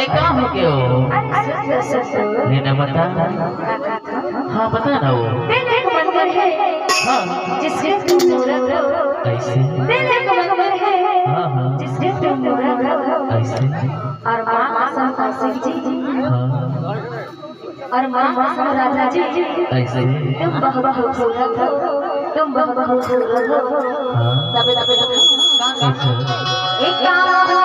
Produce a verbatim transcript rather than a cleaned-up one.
का हो गयो? अरे सुन तो, सुन तो। लेना बता। हाँ, बता ना वो। दिल एक मंदिर है, हाँ। जिसके तुम मूरत हो। कैसे? दिल एक मंदिर है, हाँ, हाँ। जिसके तुम मूरत हो। कैसे? और माँ कसम कौशिक जी। हाँ। और माँ कसम राजा जी। कैसे? तुम बहुत खूबसूरत हो, तुम बहुत खूबसूरत हो। हाँ। तबे, तबे, तबे। अच्छा। एक काम